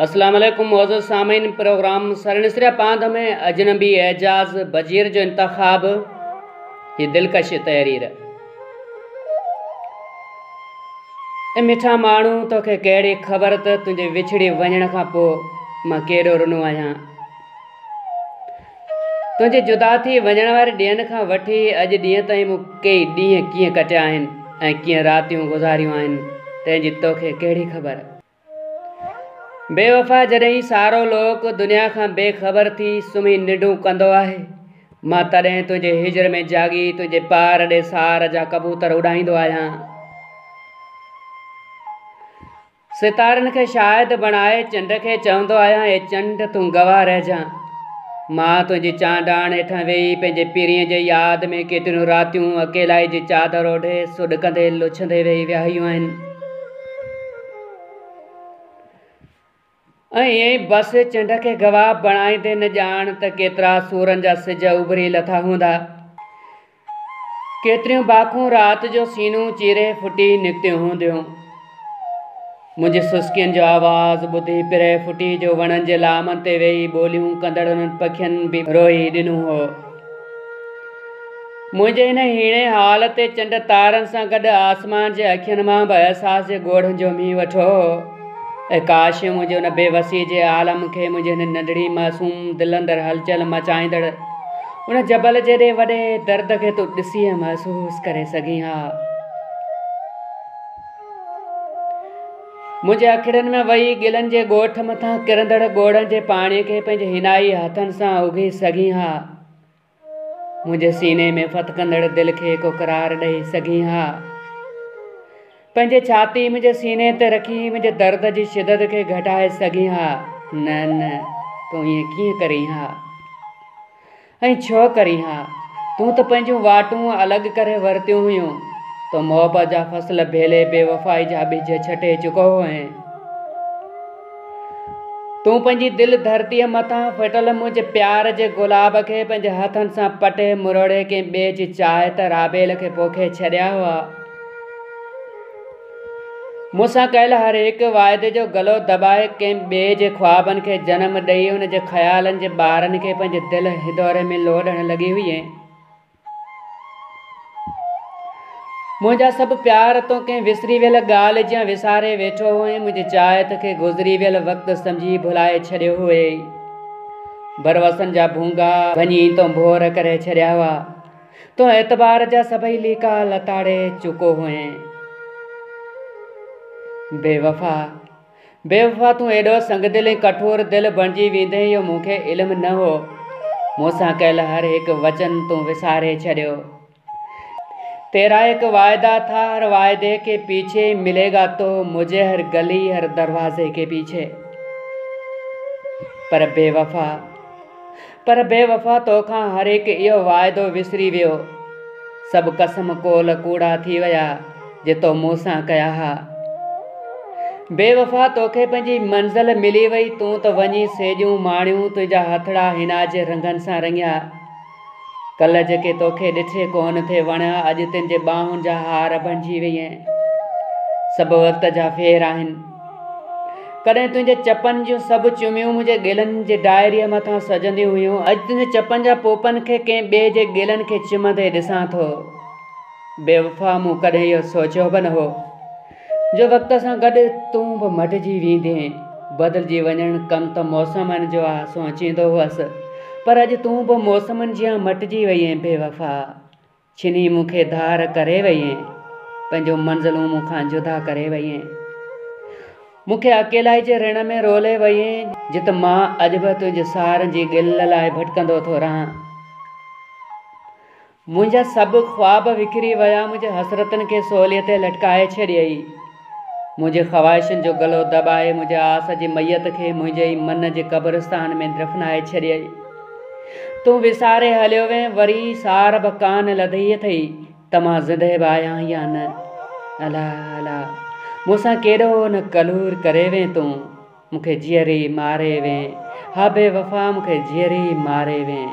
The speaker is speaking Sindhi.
اسلام عليڪم معزز سامعين پروگرام سرنسريا پانڌ ۾ اجنبي اعجاز بجير جو انتخاب هي دلڪش تحرير. اي مٺا ماڻهو توکي ڪهڙي خبر ته تنهنجي وڇڙي وڃڻ کان پوء مان ڪيڏو رنو آهيان. تنهنجي جدا ٿي وڃڻ واري ڏينهن کان وٺي اڄ ڏينهن تائين مون ڪيئي ڏينهن ڪيئن ڪٽيا آهن ۽ ڪيئن راتيون گذاريون آهن تنهن جي توکي ڪهڙي خبر. بي وفا جڏهن سارو لوڪ دنيا کان بي خبر ٿي سمهي ننڊون ڪندو آهي، مان تڏهن تنهنجي هجر ۾ جاڳي تنهنجي پار ڏي سار جا ڪبوتر اڏائيندو آهيان. ستارن کي شاهد بڻائي چنڊ کي چوندو آهيان اي چنڊ تون گواهه رهجان. مان تنهنجي چانڊاڻ هيٺان ويهي پنهنجي پرينء جي ياد ۾ ڪيتريون راتيون اڪيلائي جي چادر اوڍي سڏڪندي لڇندي ويهي وهايون آهن. ۽ ائين ئي بس چنڊ کي گواهه بڻائيندي نه ڄاڻ ته ڪيترا سورن جا سج اڀري لٿا هوندا. ڪيتريون باکون رات جو سينو چيري ڦٽي نڪتيون هونديون. منهنجي سسڪين جو آواز ٻڌي پرهه ڦٽي جو وڻن جي لامن تي ويهي ٻوليون ڪندڙ انهن پکين به روئي ڏنو هو. منهنجي هن هيڻي حال تي چنڊ تارن سان گڏ آسمان جي اکين مان به احساس جي ڳوڙهن جو مينهن وٺو هو. اي ڪاش منهنجي ان بي وسيء جي عالم کي منهنجي هن ننڍڙي معصوم دل اندر هلچل مچائيندڙ ان جبل جيڏي وڏي درد کي تون ڏسي ۽ محسوس ڪري سگهين ها. منهنجي اکڙين ۾ وهي گلن جي ڳوٺ مٿان ڪرندڙ ڳوڙهن جي پاڻيء کي پنهنجي حنائي هٿن سان اگهي سگهين ها. منهنجي سيني ۾ ڦٿڪندڙ دل کي ڪو قرار ڏئي سگهين ها. پنهنجي ڇاتي منهنجي سيني تي رکي منهنجي درد جي شدت کي گهٽائي سگهين ها. نه نه تون ائين ڪيئن ڪرين ها ۽ ڇو ڪرين ها. تون ته پنهنجون واٽون الڳ ڪري ورتيون هيون. تون محبت جا فصل ڀيلي بيوفائي جا ٻج ڇٽي چڪو هئين. تون پنهنجي دل ڌرتيء مٿان ڦٽل منهنجي پيار جي گلاب کي پنهنجي هٿن سان پٽي مروڙي ڪنهن ٻئي جي چاهت رابيل کي پوکي ڇڏيا هئا. مون سان ڪيل هر هڪ واعدي جو گلو دٻائي ڪنهن ٻئي جي خوابن کي جنم ڏئي ان جي خيالن جي ٻارن کي پنهنجي دل هندوري ۾ لوڏڻ لڳي هئين. منهنجا سڀ پيار تون ڪنهن وسري ويل ڳالهه جيان وساري ويٺو هئين، منهنجي چاهت کي گذري ويل وقت سمجهي ڀلائي ڇڏيو هئي. ڀروسن جا ڀونگا ڀڃي تون ڀور ڪري ڇڏيا هئا. تون اعتبار جا سڀئي ليڪا لتاڙي چڪو هئين. بيوفا! بيوفا تون ايڏو سنگدل ۽ ڪٺور دل بڻجي ويندين اهو مون کي علم نه هو. مون سان ڪيل هر هڪ وچن تون وساري ڇڏيو. تيرا ايڪ واعده ٿا هر واعدي ڪي پيڇي ملي گا تو مجهي هر گلي هر دروازي ڪي پيڇي. پر بيوفا پر بيوفا توکان هر هڪ اهو واعدو وسري ويو. سڀ قسم قول ڪوڙا ٿي ويا جي تو مون سان ڪيا ها. بيوفا توکي پنهنجي منزل ملي وئي تون ته وڃي سيڄون ماڻيون تنهنجا هٿڙا حنا جي رنگن سان رڱيا. ڪلهه جيڪي توکي ڏٺي ڪونه ٿي وڻيا اڄ تن جي ٻانهن جا هار بڻجي وئين. سڀ وقت جا ڦير آهن. ڪڏهن تنهنجي چپن جون سڀ چميون منهنجي ڳلن جي ڊائريء مٿان سجنديون هيون. اڄ تنهنجي چپن جا پوپن کي ڪنهن ٻئي جي ڳلن کي چمندي ڏسان ٿو. بيوفا مون ڪڏهن اهو سوچيو به نه هو جو وقت سان گڏ تون به مٽجي ويندين. بدلجي وڃڻ ڪم ته موسمن جو آ سوچيندو هئس پر اڄ تون به موسمن جيان مٽجي وئين بيوفا. ڇني مون کي ڌار ڪري وئين. پنهنجون منزلون مون کان جدا ڪري وئين. مون کي اڪيلائي جي رڻ ۾ رولي وئين. جت مان اڄ به تنهنجي سار جي ڳل لاء ڀٽڪندو ٿو رهان. منهنجا سڀ خواب وکري ويا، منهنجي حسرتن کي سوليء تي لٽڪائي ڇڏيئي. منهنجي خواهشن جو گلو دٻائي منهنجي آس جي ميت کي منهنجي ئي من جي قبرستان ۾ دفنائي ڇڏيئي. تون وساري هليو وئين، وري سار به ڪانه لڌئي اٿئي ته مان زندهه به آهيان يا نه. الا الا، مون سان ڪيڏو نه ڪلور ڪري وئين تون، مون کي جيئري ئي ماري وئين، ها بيوفا مون کي جيئري ئي ماري وئين.